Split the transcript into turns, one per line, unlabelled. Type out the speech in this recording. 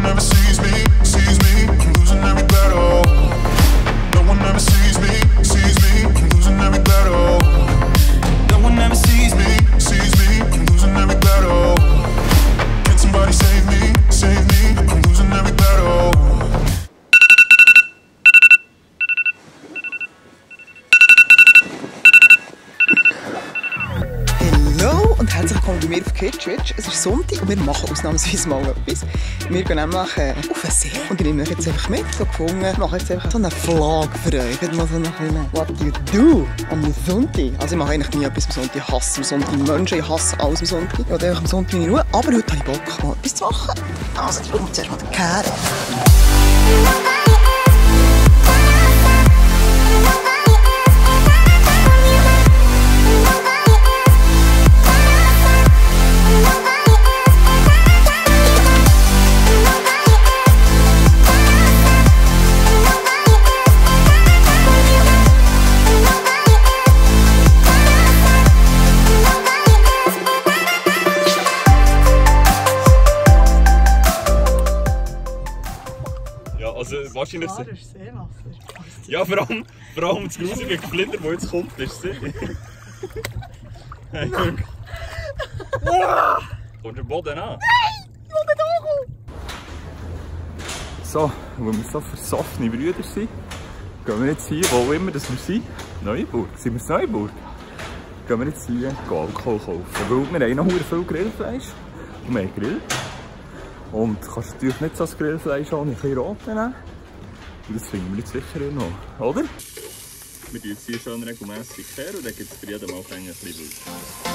one ever sees me, I'm losing every battle. No one ever sees me, I'm losing every battle. No one ever sees me, I'm losing every battle. Can somebody save me, I'm losing every battle.
Hallo und herzlich willkommen bei mir auf Kitschwitsch. Es ist Sonntag und wir machen ausnahmsweise mal etwas. Wir gehen nämlich auf einen See und ich nehme euch jetzt einfach mit. So gefunden, mache jetzt einfach so einen Vlog für euch. Ich mal so einen kleinen What do you do am Sonntag? Also ich mache eigentlich nie etwas am Sonntag. Ich hasse am Sonntag Menschen, ich hasse alles am Sonntag. Ich will einfach am Sonntag in Ruhe, aber heute habe ich Bock, mal etwas zu machen. Also ich muss zuerst mal den Kehren.
Also wahrscheinlich...
Das ist Seewasser.
Ja, vor allem das grusige Geflitter, das jetzt kommt, ist See. Hey, kommt der Boden an?
Nein! Ich will nicht hochkommen!
So, weil wir so versoffene Brüder sind, gehen wir jetzt hier, wo immer das wir sind, Neuburg. Sind wir in Neuburg? Gehen wir jetzt hier Alkohol kaufen. Weil wir haben noch viel Grillfleisch und wir haben Grill. Und du kannst natürlich nicht so das Grillfleisch ohne ein bisschen Rot nehmen. Und das finden wir jetzt sicher noch, oder? Wir tun jetzt hier schön regelmässig her und dann gibt es für jeden Mal ein bisschen Wild.